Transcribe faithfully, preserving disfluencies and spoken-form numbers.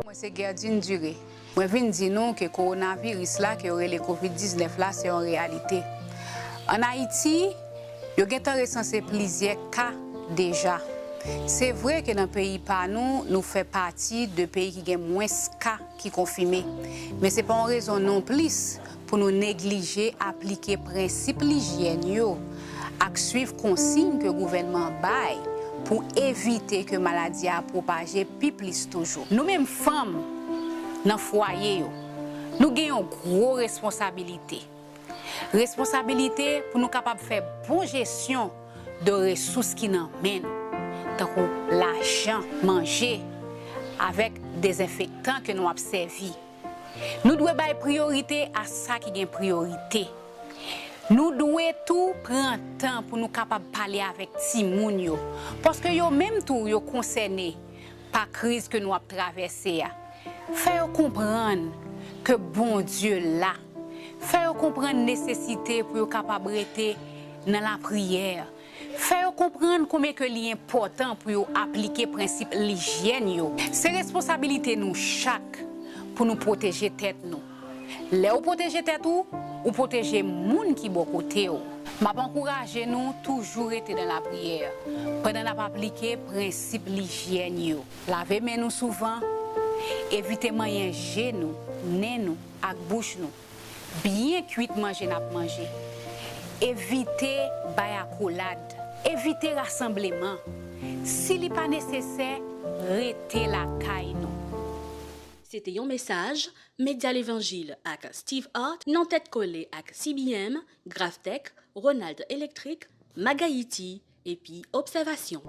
Mwen se Gerdine Duré. Mwen vin di nou ke kowonaviris la ke yo rele kovid diznèf la se yon reyalite. Ann Ayiti, yo gentan resanse plizyè ka deja. Se vre ke nan peyi pa nou, nou fè pati de peyi ki gen mwens ka ki konfime. Men se pa yon rezon nonplis pou nou neglije aplike prensip lijyèn yo ak swiv konsiy ke gouvènman an bay pou evite ke maladi a pwopaje pi plis toujou. Nou menm fanm nan fwaye yo, nou gen yon gwo responsabilite. Responsabilite pou nou kapab fè bon jesyon de resous ki nan men nou, tankou lajan, manje, avèk dezenfektan ke nou ap sèvi. Nou dwe bay priyorite a sa ki gen priyorite. Nou dwe tou pran tan pou nou kapab pale avèk timoun yo, paske yo menm tou yo konsène pa kriz ke nou ap travèse a. Fè yo konprann ke Bondye la. Fè yo konprann nesesite pou yo kapab rete nan lapriyè. Fè yo konprann konbyen ke li enpòtan pou yo aplike prensip lijyèn yo. Se responsabilite nou chak pou nou pwoteje tèt nou. Lè ou pwoteje tèt ou, ou pwoteje moun ki bò kote w. M ap ankouraje nou toujou rete nan lapriyè pandan n ap aplike prensip lijyèn yo. Lave men nou souvan, evite manyen je nou, nen nou ak bouch nou. Byen kwit manje n ap manje. Evite bay akolad. Evite rasanbleman. Si li pa nesesè, rete lakay nou. Se te yon mesaj Medya Levanjil ak Steve Hart nan tèt kole ak C B M, Graftech, Ronald Electric, Magayiti epi Obsèvasyon.